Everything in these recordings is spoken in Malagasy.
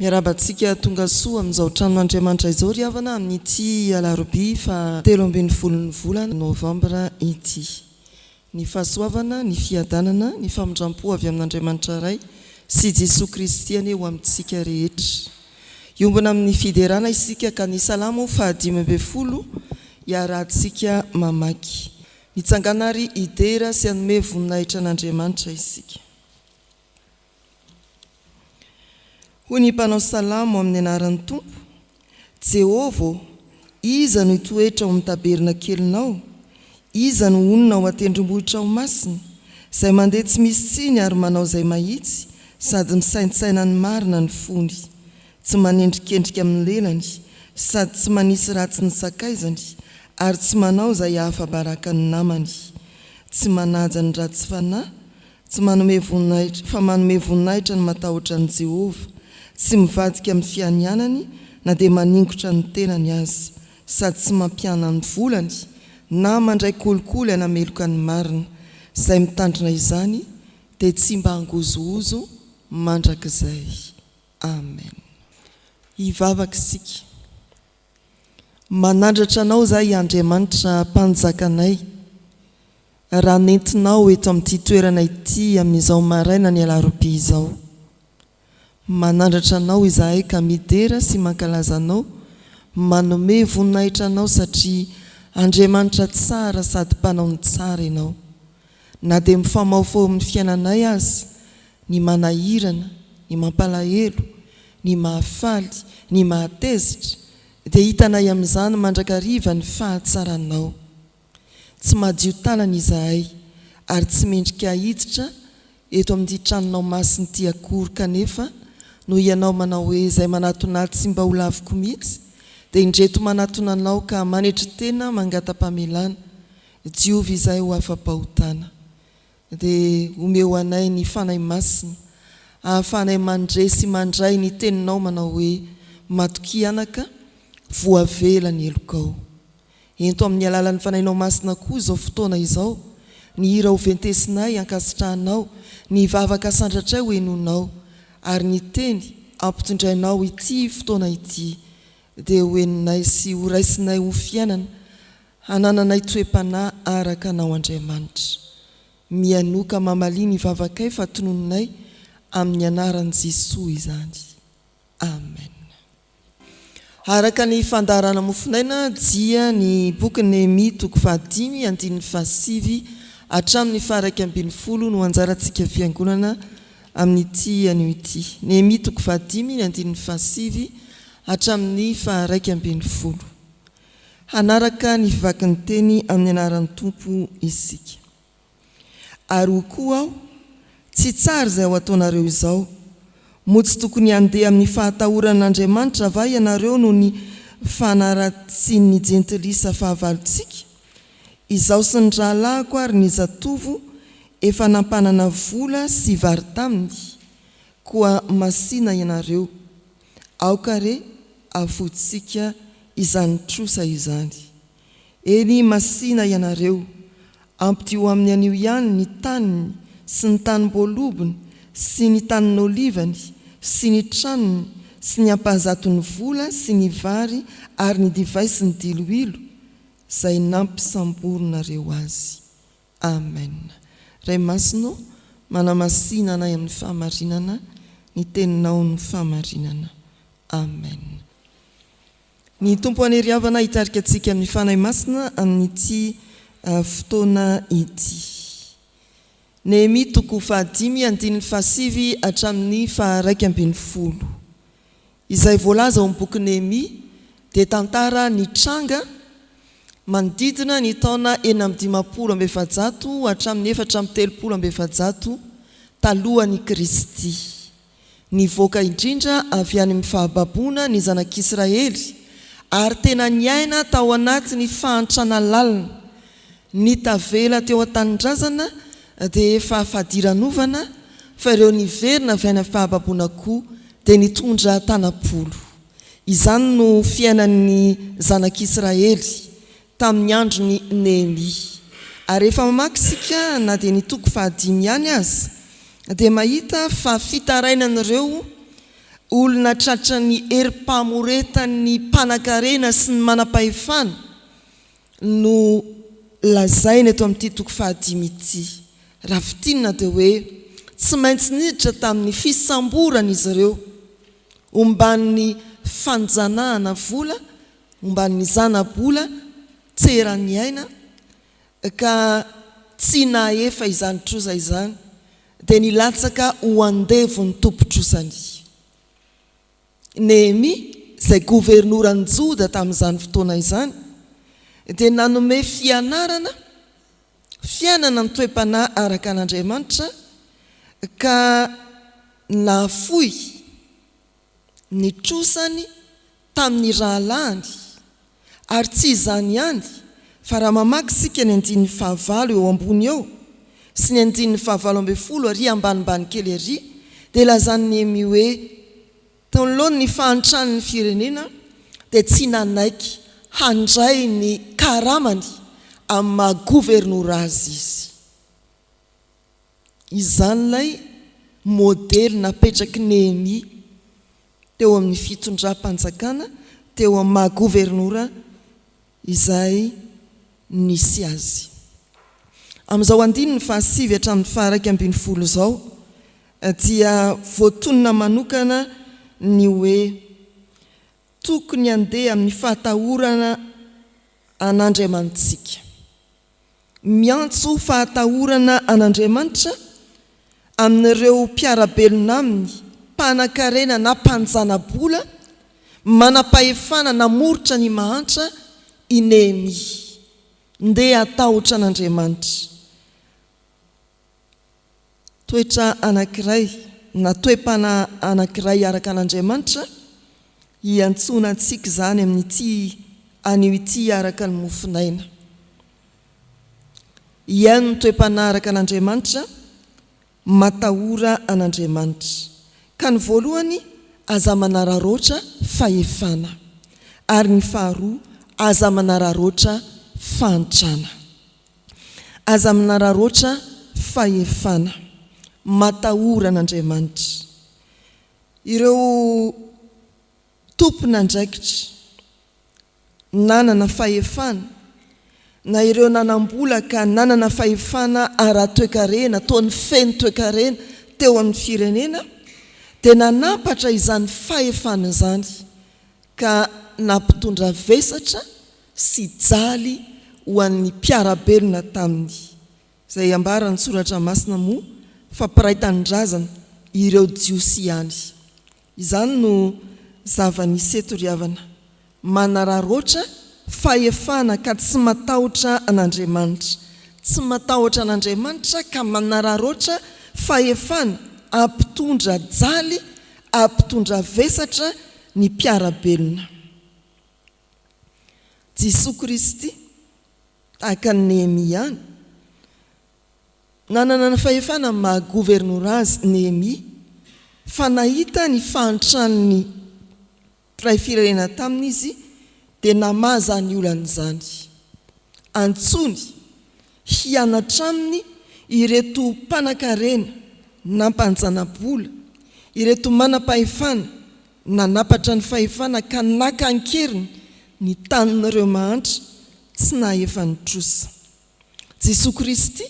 Miarahaba antsika tonga soa amin'izao tranon'Andriamanitra izao ry havana amin'ity alarobia faha 13 ny volana novambra ity. Ny fahasoavana, ny fiadanana, ny famindrampo avy amin'Andriamanitra Ray sy Jesoa Kristy anie ho amintsika rehetra. Hiombona amin'ny fiderana isika ka ny Salamo faha 15 iarahantsika mamaky. Mitsangàna ary hidera sy hanome voninahitra an'Andriamanitra isika. Hoy ny mpanao salamo amin'ny anaran'ny Tompo, Jehovah ô, iza no hitoetra ao amin'ny tabernakelinao? Iza no honina ao an-tendrombohitrao masina? Izay mandeha tsy misy tsiny ary manao izay mahitsy, sady misaintsaina ny marina ny fony. Tsy manendrikendrika amin'ny lelany, sady tsy manisy ratsy ny sakaizany, ary tsy manao izay hahafa-baraka ny namany. Tsy manaja ny ratsy fanahy, Tsy manome voninahitra, fa manome voninahitra ny matahotra an'i Jehovah, tsy mivadika amin'ny fianianany na dia maningotra ny tenany aza, sady tsy mampiana ny volany, na mandray kolikoly hanameloka ny marina. Izay mitandrina izany dia tsy mba hangozohozo mandrakizay. Amen. Hivavaka isika. Manandratra Anao izahay Andriamanitra Mpanjakanay, raha nentinao eto amin'ity toerana ity amin'izao maraina ny alarobia izao. Manandratra Anao izahay ka midera sy mankalaza Anao, manome voninahitra Anao satria Andriamanitra tsara sady mpanao ny tsara Ianao. Na dia mifamaofao amin'ny fiainanay aza ny manahirana, ny mampalahelo, ny mahafaly, ny mahatezitra, dia hitanay amin'izany mandrakariva ny fahatsaranao. Tsy madio tanana izahay ary tsy mendrika hiditra eto amin'ity tranonao masina ity akory kanefa noho Ianao manao hoe izay manatona ahy tsy mba ho laviko mihitsy dia indreto manatona Anao ka manetry tena mangata-pamelana, diovy izahay ho afa-pahotana. Dia omeo anay ny Fanahy Masina ahafahanay mandre sy mandray ny Teninao manao hoe, Matokia anaka, voavela ny helokao. Ento amin'ny alalan'ny Fanahinao Masina koa izao fotoana izao, ny hira ho ventesinay hankasitrahanao, ny vavaka asandratray ho henoinao, ary ny Teny ampitondrainao ity fotoana ity dia ho henonay sy ho raisinay ho fiainana Hanananay toe-panahy araka Anao Andriamanitra. Mihainoa ka mamalia ny vavakay fa tononinay amin'ny anaran'i Jesoa izany. Amen. Araka ny fandaharana mofonaina dia ny bokin'i Nehemia toko fahadimy andininy fahasivy hatramin'ny faha-11 no anjarantsika fiangonana amin'ity anio ity. Nehemia toko fahadimy ny andininy fahasivy hatramin'ny faha-11. Hanaraka ny fivakin'ny teny amin'ny anaran'ny Tompo isika. Ary hoy koa aho, Tsy tsara izay ho ataonareo izao. Moa tsy tokony handeha amin'ny fahatahorana an'Andriamanitra va ianareo noho ny fanaratsian'ny jentilisa fahavalontsika? Izaho sy ny rahalahiko ary ny zatovo efa nampanana vola sy vary taminy, koa masìna ianareo. Aoka re afoitsika izany trosa izany. Eny masìna ianareo, ampidio aminy anio ihany ny taniny sy ny tanim-boalobony sy ny tanin'olivany sy ny tranony sy ny ampahazaton'ny vola sy ny vary ary ny divay sy ny diloilo izay nampisamborinareo azy. Amen. Ray Masina ô, manamasina anay amin'ny fahamarinana, ny Teninao no fahamarinana. Amen. Ny Tompo hanery havana hitarika antsika amin'ny Fanahy Masina amin'ity fotoana ity. Nehemia toko fahadimy andininy fahasivy hatramin'ny faha-11. Izay voalaza ao amin'ny boky Nehemia dia tantara nitranga manodidina ny taona 456 hatramin'ny 434 talohan'i Kristy. Nivoaka indrindra avy any amin'ny fahababoana ny zanak'Israely ary tena niaina tao anatin'ny fahantrana lalina. Ny tavela teo an-tanindrazana dia efa fadiranovana fa ireo niverina avy any fahababoana koa dia nitondra tanam-polo. Izany no fiainan'ny zanak'Israely tamin'ny andron'i Nehemia. Ary rehefa mamaky isika na dia ny toko fahadimy ihany aza dia mahita fa fitarainan'ireo. Olona tratran'ny herim-pamoretan'ny mpanankarena sy ny manam-pahefana no lazaina eto amin'ity toko fahadimy ity. Raha fintinina dia hoe tsy maintsy niditra tamin'ny fisamborana izy ireo omban'ny fanjanahana vola, omban'ny zana-bola tsy eran'ny aina ka tsy nahefa izany trosa izany dia nilatsaka ho andevon'ny tompon-trosany. Nehemia, izay governoran'i Joda tamin'izany fotoana izany, dia nanome fianarana fiainana ny toe-panahy araka an'Andriamanitra ka nahafoy ny trosany tamin'ny rahalahiny, ary tsy izany ihany fa raha mamaky isika ny andininy fahavalo eo ambony eo sy ny andininy fahavalo ambinifolo ary ambanimbany kely ary dia lazan'i Nehemia hoe tanoloan'ny ny fahantran'ny firenena dia tsy nanaiky handray ny karamany amin'ny maha governora azy izy. Izany ilay modely napetrak'i Nehemia teo amin'ny fitondram-panjakana, teo amin'ny maha governora izay nisy azy. Amin'izao andininy fahasivy hatramin'ny faha-iraika ambinifolo izao dia voatonona manokana ny hoe tokony handeha amin'ny fahatahorana an'Andriamanitsika. Miantso fahatahorana an'Andriamanitra amin'ireo mpiara-belona aminy, mpanan-karena na mpanjana-bola, manam-pahefana namoritra ny mahantra i Nehemia. Ndeha hatahotra an'Andriamanitra. Toetra anankiray na toe-panahy anankiray araka an'Andriamanitra hiantsoana antsika izany amin'ity anio ity araka ny mofon'aina. Hihaino ny toe-panahy araka an'Andriamanitra, matahora an'Andriamanitra. Ka ny voalohany, aza manararaotra fahefana. Ary ny faharoa, aza manararaotra fahantrana. Aza minararaotra fahefana. Matahora an'Andriamanitra. Ireo tompon'andraikitra nanana fahefana na ireo nanam-bola ka nanana fahefana ara-toekarena toa ny feno toekarena teo amin'ny firenena dia nanampatra izany fahefana izany ka nampitondra vesatra sy jaly ho an'ny mpiara-belona taminy, izay ambaran'ny Soratra Masina moa fa mpiray tanindrazana ireo Jiosy ihany. Izany no zava-nisy eto ry havana, manararaotra fahefana ka tsy matahotra an'Andriamanitra, tsy matahotra an'Andriamanitra ka manararaotra fahefana hampitondra jaly, hampitondra vesatra ny mpiara-belona. Jesoa Kristy, tahaka an'i Nehemia ihany. Nanana ny fahefana amin'ny maha governora azy Nehemia, fa nahita ny fahantran'ny mpiray firenena taminy izy dia namaha izany olana izany. Antsoiny hianatra aminy ireto mpanankarena nampanjana-bola, ireto manam-pahefana Nanapatra ny fahefana ka naka an-keriny ny tanin'ireo mahantra tsy nahefa ny trosa. Jesoa Kristy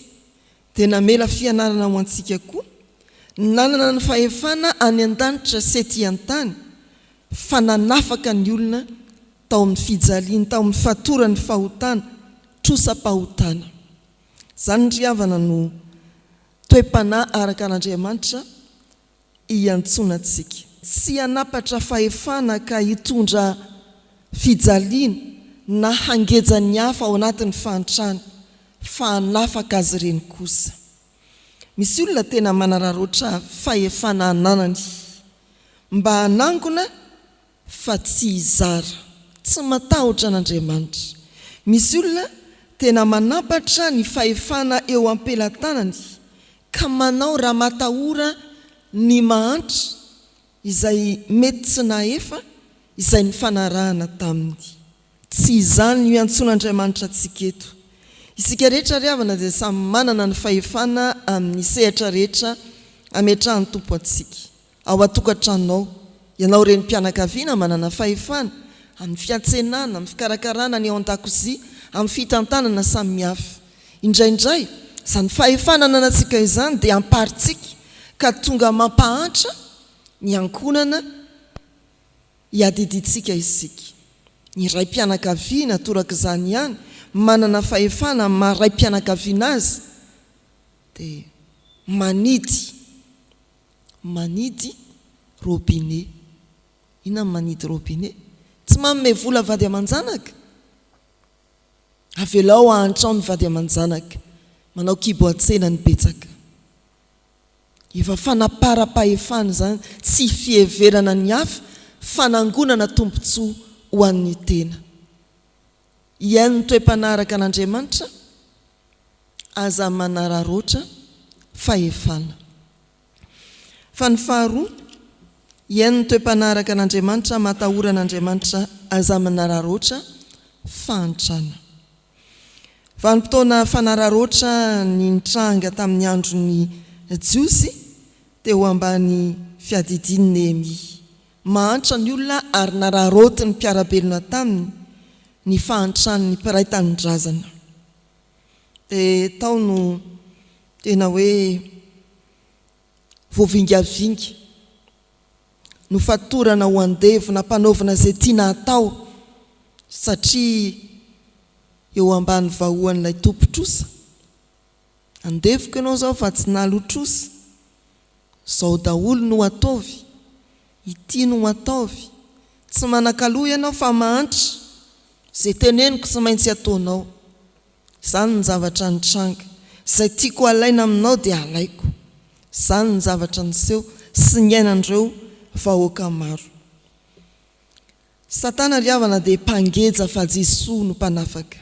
dia namela fianarana ho antsika koa, nanana ny fahefana any an-danitra sy ety an-tany, fa nanafaka ny olona tao amin'ny fijaliany, tao amin'ny fatoran'ny fahotana, trosam-pahotana. Izany ry havana no toe-panahy araka an'Andriamanitra iantsoana antsika. Tsy hanapatra fahefana ka hitondra fijaliana na hangeja ny hafa ao anatin'ny fahantrana, fa hanafaka azy ireny kosa. Misy olona tena manararaotra fahefana ananany mba hanangona fa tsy hizara. Tsy matahotra an'Andriamanitra. Misy olona tena manampatra ny fahefana eo am-pelatanany ka manao ramatahora ny mahantra izay mety tsy nahefa izay nifanarahana taminy. Tsy izany no iantsoan'Andriamanitra antsika eto. Isika rehetra ry havana dia samy manana ny fahefana amin'ny sehatra rehetra ametrahan'ny Tompo antsika. Ao an-tokantranonao. Ianao renim-pianakaviana manana fahefana amin'ny fiantsenana, amin'ny fikarakarana ny ao an-dakozia, amin'ny fitantanana samihafa. Indraindray, izany fahefana ananantsika izany dia amparintsika ka tonga mampahantra ny ankohonana iadidiantsika isika. Ny raim-pianakaviana torak'izany ihany, manana fahefana amin'ny maha raim-pianakaviana azy dia manidy, manidy robinet. Inona ny manidy robinet? Tsy manome vola vady aman-janaka? Avelao hahantrao ny vady aman-janaka, manao kibo an-tsena ny betsaka. Efa fanaparam-pahefana izany, tsy fiheverana ny hafa, fanangonana tombontsoa ho an'ny tena. Hihaino ny toe-panahy araka an'Andriamanitra, aza manararaotra fahefana. Fa ny faharoa, hihaino ny toe-panahy araka an'Andriamanitra, matahora an'Andriamanitra, aza manararaotra fahantrana. Vanim-potoana fanararaotra ny nitranga tamin'ny andron'ny Jiosy teo ambany fiadidian'i Nehemia. Mahantra ny olona ary nararaotin'ny mpiara-belona taminy ny fahantran'ny mpiray tanindrazana. Dia tao no tena hoe voavingavinga, nofatorana ho andevo, nampanaovina izay tiana hatao satria eo ambany vahoan'ilay tompon-trosa. Andevoko ianao izao fa tsy naloa trosa. Zao daholo no ataovy, ity no ataovy, tsy manakaloha ianao fa mahantra, ze teneniko tsy maintsy ataonao. Zany ny zavatra nitranga, zay tiako alaina aminao dia alaiko. Zany ny zavatra niseho sy niainan'ireo vahoaka maro. Satana ry havana dia mpangeja fa Jesoa no mpanafaka.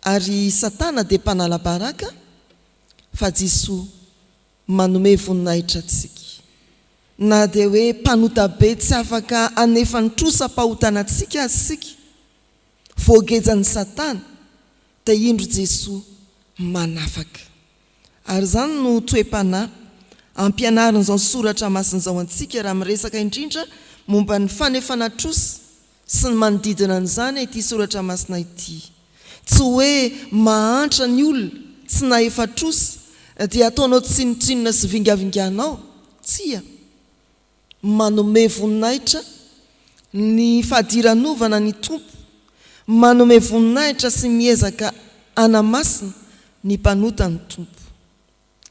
Ary Satana dia mpanala baraka fa Jesoa manome voninahitra antsika. Na dia hoe mpanota be tsy afaka hanefa ny trosam-pahotana antsika aza isika, voagejan'i Satana, dia indro Jesoa manafaka. Ary izany no toe-panahy ampianarin'izao soratra masina izao antsika raha miresaka indrindra momba ny fanefana trosa sy ny manodidina an'izany ity soratra masina ity. Tsy hoe mahantra ny olona tsy nahefa trosa dia ataonao tsinontsinona sy vingavinganao. Tsia. Manome voninahitra ny fadiranovana ny Tompo, manome voninahitra sy miezaka hanamasina ny mpanota ny Tompo.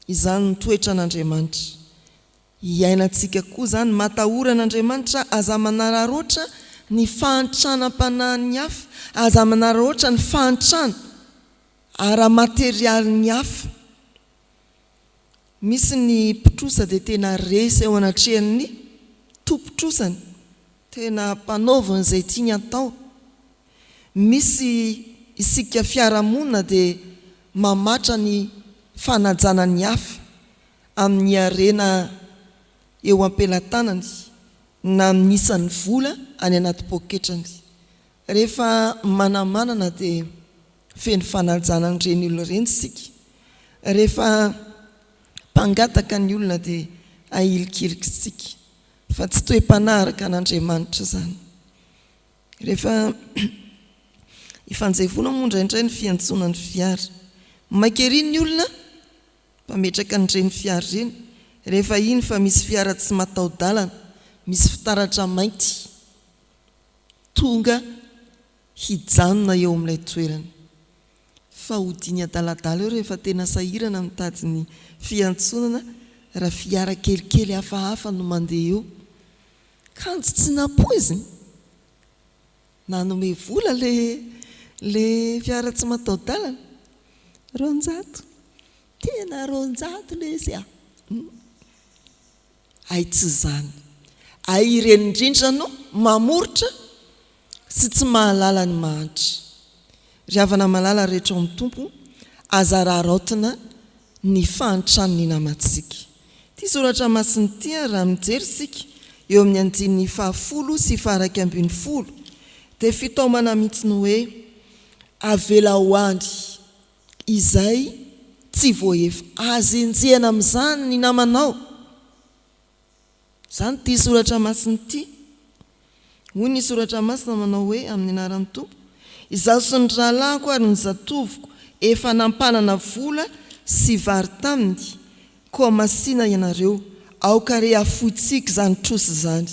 Izany no toetran'Andriamanitra. Iainantsika koa izany, matahora an'Andriamanitra, aza manararaotra ny fahantranam-panahin'ny hafa, aza manararaotra ny fahantrana ara-materialin'ny hafa. Misy ny mpitrosa dia tena resy eo anatrehan'ny tompon-trosany, tena ampanaoviny izay tiany atao. Misy isika fiarahamonina dia mamatra ny fanajana ny hafa amin'ny harena eo am-pelatanany na amin'ny isan'ny vola any anaty poketrany. Rehefa manamanana dia feno fanajana an'ireny olona ireny isika. Rehefa mpangataka ny olona dia ahilikilikintsika fa tsy toe-panahy araka an'Andriamanitra izany. Rehefa ifanjevoana moa indraindray ny fiantsoana ny fiara. Maika ery ny olona mpametraka an'ireny fiara ireny rehefa iny fa misy fiara tsy mataho-dalana, misy fitaratra mainty tonga hijanona eo amin'ilay toerana. Fa hodiany adaladala eo rehefa tena sahirana mitady ny fiantsonana raha fiara kelikely hafahafa no mandeha eo. Kanjo tsy nampoiziny. Nanome vola le le fiara tsy mataho-dalana. 200. Tena 200 le izy a! Hay tsy izany. Hay ireny indrindra no mamoritra sy tsy mahalala ny mahantra. Ry havana malala rehetra ao amin'ny Tompo, aza araraotina ny fahantran'ny namantsika. Ity soratra masina ity ary raha mijery isika eo amin'ny andininy fahafolo sy faha-11 dia fitaomana mihitsy ny hoe avelao any izay tsy voahefa. Aza enjehina amin'izany ny namanao. Izany ity soratra masina ity. Hoy ny soratra masina manao hoe, amin'ny anaran'ny Tompo, Izaho sy ny rahalahiko ary ny zatovoko efa nampanana vola sy vary taminy, koa masìna ianareo, aoka re hafointsika izany trosa izany.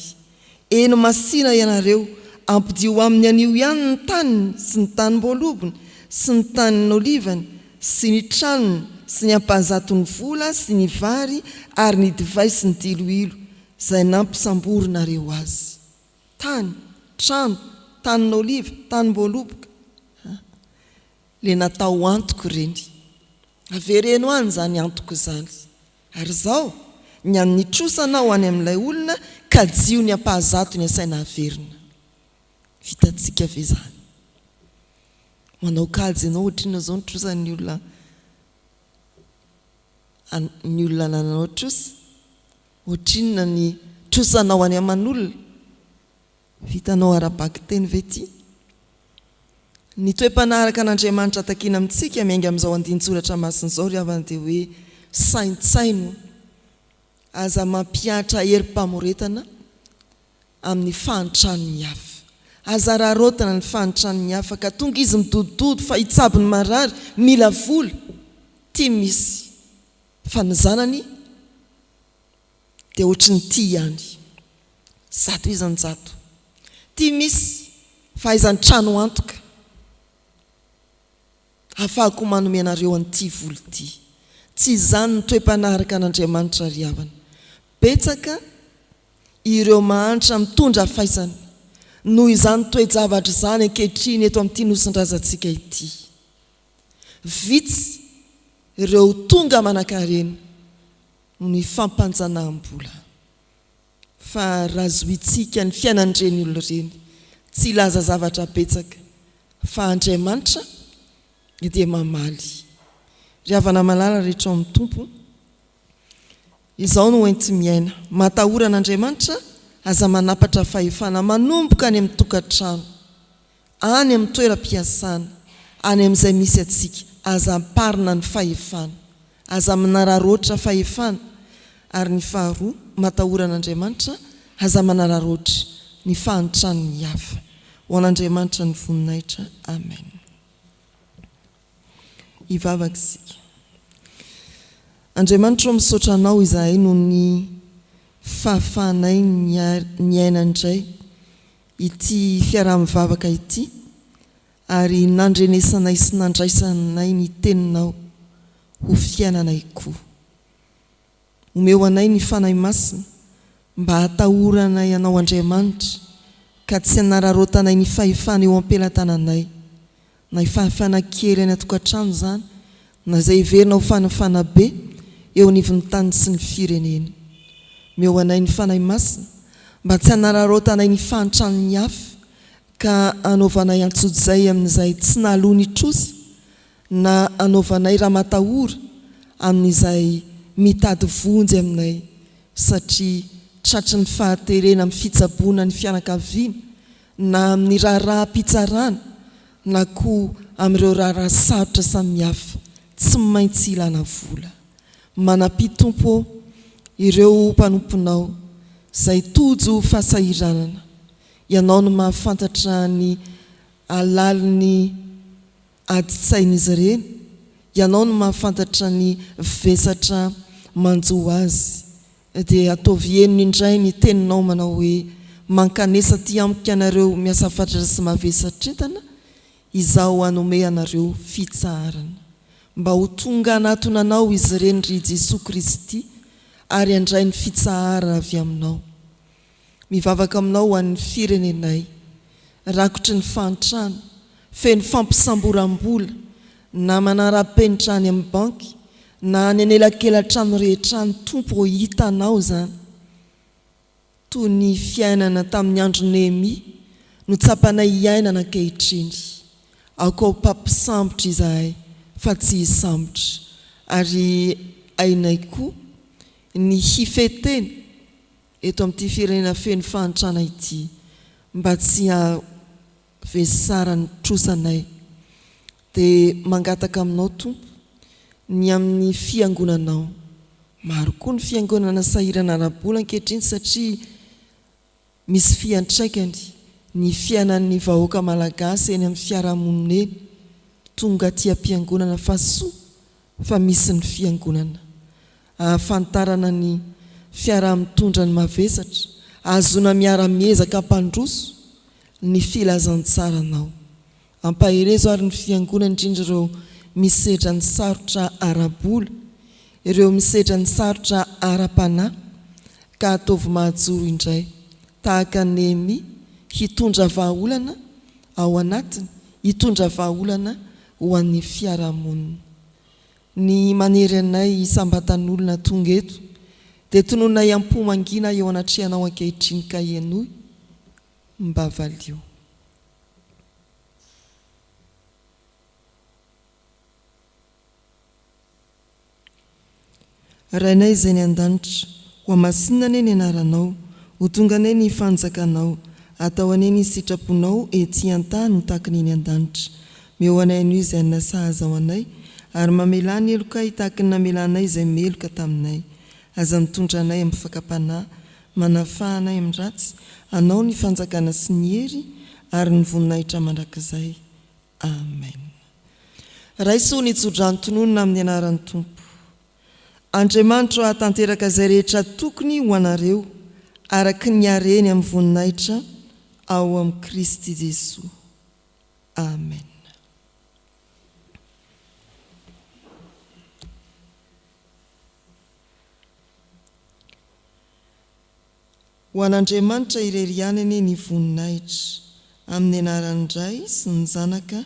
Eny masìna ianareo, ampodio aminy anio ihany ny taniny sy ny tanim-boalobony sy ny tanin'olivany sy ny tranony sy ny ampahazaton'ny vola sy ny vary ary ny divay sy ny diloilo izay nampisamborinareo azy. Tany, trano, tanin'oliva, tanim-boaloboka. Le natao antoko ireny. Avereno any izany antoko izany. Ary izao, ny an'ny trosanao any amin'ilay olona, kajio ny ampahazatony asaina averina. Vitantsika ve izany? Manao kajy ianao ohatrinona izao ny trosan'ny olona ny olona nananao trosa? Ohatrinona ny trosanao any aman'olona? Vitanao ara-bakiteny ve ity? Ny toe-panahy araka an'Andriamanitra takiana amintsika miainga amin'izao andinin-tsoratra masina izao ry havana dia hoe saintsaino, aza mampihatra herim-pamoretana amin'ny fahantran'ny hafa. Aza araraotina ny fahantran'ny hafa ka tonga izy midodododo fa hitsabo ny marary, mila vola, tia misy fa ny zanany dia ohatry ny tia ihany. 100%. Tia misy fahaizan-trano antoka hahafahako manome anareo an'ity vola ity. Tsy izany ny toe-panahy araka an'Andriamanitra ry havana. Betsaka ireo mahantra mitondra faisana noho izany toe-javatra izany ankehitriny eto amin'ity Nosin-drazantsika ity. Vitsy ireo tonga manan-karena noho ny fampanjanaham-bola. Fa raha zohintsika ny fiainan'ireny olona ireny, tsy hilaza zavatra betsaka, fa Andriamanitra dia mamaly. Ry havana malala rehetra ao amin'ny Tompo, izao no enti-miaina, matahora an'Andriamanitra, aza manapatra fahefana manomboka any amin'ny tokantrano. Any amin'ny toeram-piasana, any amin'izay misy antsika, aza amparina ny fahefana. Aza manararaotra fahefana. Ary ny faharoa, matahora an'Andriamanitra, aza manararaotra ny fahantran'ny hafa. Ho an'Andriamanitra ny voninahitra. Amen. Hivavaka isika. Andriamanitra ô, misaotra Anao izahay noho ny fahafahanay niaina indray ity fiaraha-mivavaka ity ary nandrenesanay sy nandraisanay ny Teninao ho fiainanay koa. Omeo anay ny Fanahy Masina mba hatahoranay Anao Andriamanitra ka tsy hanararaotanay ny fahefana eo am-pelatananay na fahefana kely any an-tokantrano izany na izay heverina ho fanefana be eo anivon'ny tany sy ny firenena. Omeo anay ny Fanahy Masina mba tsy hanararaotanay ny fahantran'ny hafa ka hanaovanay antsojay amin'izay tsy nahaloa ny trosa na hanaovanay ramatahora amin'izay mitady vonjy aminay satria tratry ny fahaterena amin'ny fitsaboana ny fianakaviana na amin'ny raharaham-pitsarana na koa amin'ireo raharaha sarotra samihafa tsy maintsy ilana vola. Manampia Tompo ô ireo mpanomponao izay tojo fahasahiranana. Ianao no mahafantatra ny halalin'ny adin-tsain'izy ireny, Ianao no mahafantatra ny vesatra manjo azy. Dia ataovy henony indray ny teninao manao hoe, Mankanesa aty amiko ianareo miasa fatratra sy mavesatr'entana, izaho hanome anareo fitsaharana. Mba ho tonga hanatona Anao izy ireny ry Jesoa Kristy ary handray ny fitsaharana avy Aminao. Mivavaka Aminao ho an'ny firenenay, rakotry ny fahantrana, feno fampisamboram-bola, na manara-penitra any amin'ny banky, na any anelakelan-trano rehetra any, Tompo ô, hitanao izany. Toy ny fiainana tamin'ny andron'i Nehemia no tsapanay iainana ankehitriny. Aoka ho mpampisambotra izahay fa tsy hisambotra, ary hainay koa ny hifehy tena eto amin'ity firenena feno fahantrana ity mba tsy hahavesaran'ny trosanay. Dia mangataka aminao Tompo ny amin'ny fiangonanao. Maro koa ny fiangonana sahirana ara-bola ankehitriny satria misy fiantraikany ny fiainan'ny vahoaka malagasy eny amin'ny fiarahamonina eny, tonga aty am-piangonana fa soa fa misy ny fiangonana ahafantarana ny fiaraha-mitondra ny mavesatra, ahazoana miara-miezaka hampandroso ny filazantsaranao. Ampaherezo ary ny fiangonana indrindra ireo misedra ny sarotra ara-bola, ireo misedra ny sarotra ara-panahy ka ataovy mahajoro indray tahaka an'i Nehemia hitondra vahaolana ao anatiny, hitondra vahaolana ho an'ny fiarahamonina. Ny manery anay isam-batan'olona tonga eto dia tononay am-po mangina eo anatrehanao ankehitriny ka henoy mba valio. Rainay izay any an-danitra, hohamasinina anie ny anaranao, ho tonga anie ny fanjakanao, atao anie ny sitraponao ety an-tany ho tahaka ny eny an-danitra. Meo anay anio izay hanina sahaza ho anay, ary mamelà ny helokay tahaka ny namelanay izay meloka taminay. Aza mitondra anay amin'ny fakam-panahy, manafaha anay amin'ny ratsy, Anao ny fanjakana sy ny hery ary ny voninahitra mandrakizay. Amen. Raiso ny tsodrano tononina amin'ny anaran'ny Tompo. Andriamanitro hahatanteraka izay rehetra tokony ho anareo araka ny hareny amin'ny voninahitra ao amin'i Kristy Jesoa. Amen. Ho an'Andriamanitra irery ihany anie ny voninahitra, amin'ny anaran'ny Ray sy ny Zanaka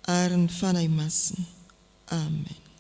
ary ny Fanahy Masina. Amen.